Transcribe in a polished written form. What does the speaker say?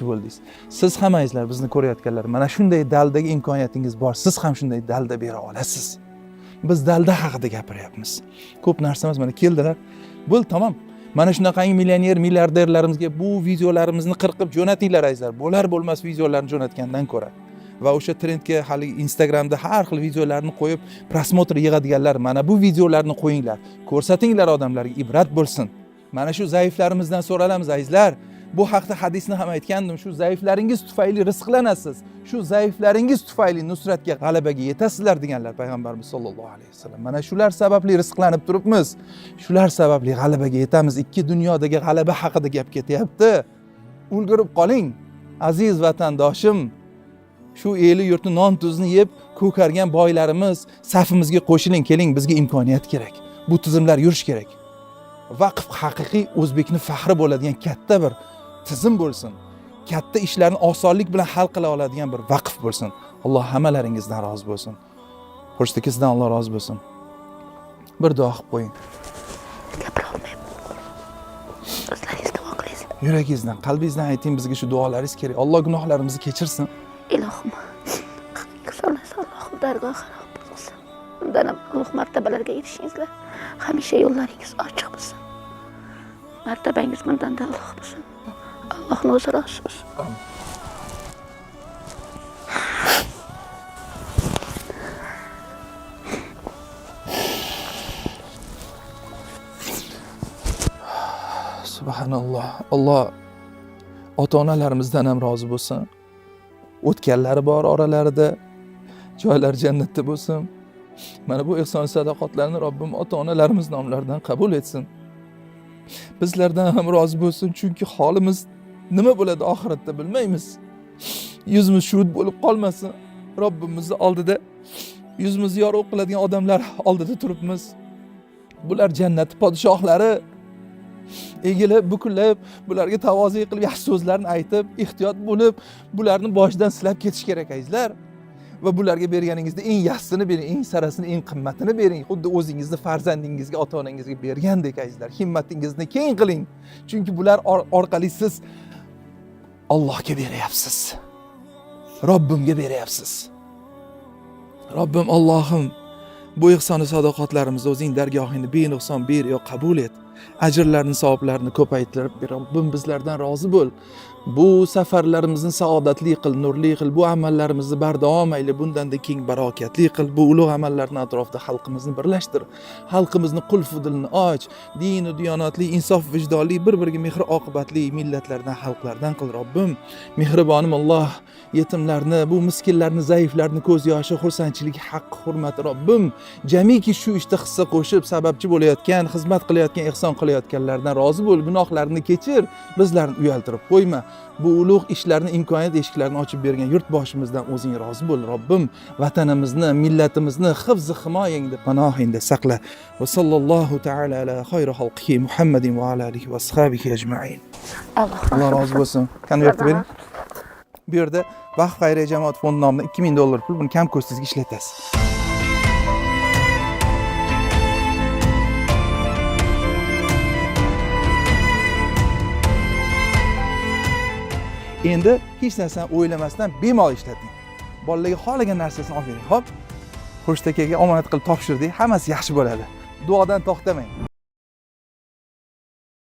Bo'ldingiz. Siz hammangizlar, bizni ko'rayotganlar, mana shunday daldagi imkoniyatingiz bor, siz ham shunday dalda bera olasiz. Biz dalda haqida gapiryapmiz. Ko'p narsamiz mana keldilar. Bo'ldi, tamom. Mana shunaqangi millioner, milliarderlarimizga bu videolarimizni qirqib jo'natinglar, azizlar. Bo'lar bo'lmas videolarni jo'natgandan ko'ra va o'sha trendga haligi Instagramda har xil videolarni qo'yib просмотр yig'adiganlar, mana bu videolarni qo'yinglar, ko'rsatinglar, odamlarga ibrat bo'lsin. Mana shu zaiflarimizdan so'ralamiz, azizlar. Bu haqda hadisni ham aytgandim. Shu zaiflaringiz tufayli rizqlanasiz, shu zaiflaringiz tufayli nusratga, g'alabaga yetasizlar, deganlar payg'ambarimiz sollallohu alayhi vasallam. Mana shular sababli rizqlanib turibmiz, shular sababli g'alabaga yetamiz. Ikki dunyodagi g'alaba haqida gap ketyapti. Ulgurib qoling, aziz vatandoshim. Shu eli yurtni, non tuzni yeb ko'kargan boylarimiz, safimizga qo'shiling, keling, bizga imkoniyat kerak, bu tizimlar yurishi kerak. Vaqf haqiqiy o'zbekni faxri bo'ladigan katta bir tizim bo'lsin, katta ishlarni osonlik bilan hal qila oladigan bir vaqf bo'lsin. Alloh hammalaringizdan rozi bo'lsin. Xurshid aka, sizdan Alloh rozi bo'lsin. Bir duo qilib qo'ying. Gapira olmayman. O'zlaringiz duo qilasizlar. Yuragingizdan, qalbingizdan ayting, bizga shu duolaringiz kerak. Alloh gunohlarimizni kechirsin. Ilohim, ihsonlasa, Allohim dargohi qabul qilsin. Undan ham ulug' martabalarga erishingizlar. Hamisha yo'llaringiz ochiq bo'lsin. Martabangiz bundan-da ulug' bo'lsin. Allohni o'zi rozi bo'lsin. Amin. Subhanalloh. Alloh ota onalarimizdan ham rozi bo'lsin. O'tganlari bor oralarida, joylari jannatda bo'lsin. Mana bu ehson sadoqatlarni Robbim ota onalarimiz nomlaridan qabul etsin. Bizlardan ham rozi bo'lsin, chunki holimiz nima bo'ladi oxiratda bilmaymiz. Yuzimiz shuvut bo'lib qolmasin. Robbimizni oldida yuzimizni yorug' qiladigan odamlar oldida turibmiz. Bular jannat podshohlari. Egilib, bukilib, bularga tavoze qilib, yaxshi so'zlarni aytib, ehtiyot bo'lib, bularni boshidan silab ketish kerak, azizlar. Va bularga berganingizda eng yaxshisini bering, eng sarasini, eng qimmatini bering. Xuddi o'zingizni farzandingizga, ota-onangizga bergandek, azizlar. Himmatingizni keng qiling. Chunki bular orqali siz Allohga beryapsiz. Robbimga beryapsiz. Robbim Allohim, bu ehsoni sadoqatlarimizni o'zing dargohingda benuqson berio qabul et. Ajrlarni, savoblarni ko'paytirib ber. Robbim, bizlardan rozi bo'l. Bu safarlarimizni saodatli qil, nurli qil. Bu amallarimizni bardavom ayla, bundanda keng barokatli qil. Bu ulug' amallarni atrofida xalqimizni birlashtir. Xalqimizni qulf dilini och. Dinu diyonatli, insof vijdonli, bir-biriga mehr oqibatli millatlardan, xalqlardan qil, Robbim. Mehribonim Alloh, yetimlarni, bu miskinlarni, zaiflarni ko'z yoshi, xursandchilik, haqq hurmati, Robbim. Jamiki shu ishda hissa qo'shib, sababchi bo'layotgan, xizmat qilayotgan, ehson qilayotganlardan rozi bo'l, gunohlarini kechir, bizlarni uyaltirib qo'yma. Bu ulug' ishlarni, imkoniyat eshiklarini ochib bergan yurtboshimizdan o'zing rozi bo'l, Robbim. Vatanimizni, millatimizni hifzi himoyangda, panohingda saqla. Va sallallohu taala ala xayri xalqihi Muhammadin va ala alihi va ashabihi ajmain. Alloh Alloh rozi bo'lsin. Konvertni bering. Bu yerda Vaqf xayriya jamoat fondi nomidan $2000 pul, buni kam ko'stingizga ishlatasiz. Endi hech narsani o'ylamasdan bemalol ishlating. Bolalarga xohlagan narsasini olib bering. Xo'p? Xurshid akaga omonat qilib topshirdik, hammasi yaxshi bo'ladi. Duodan to'xtamang.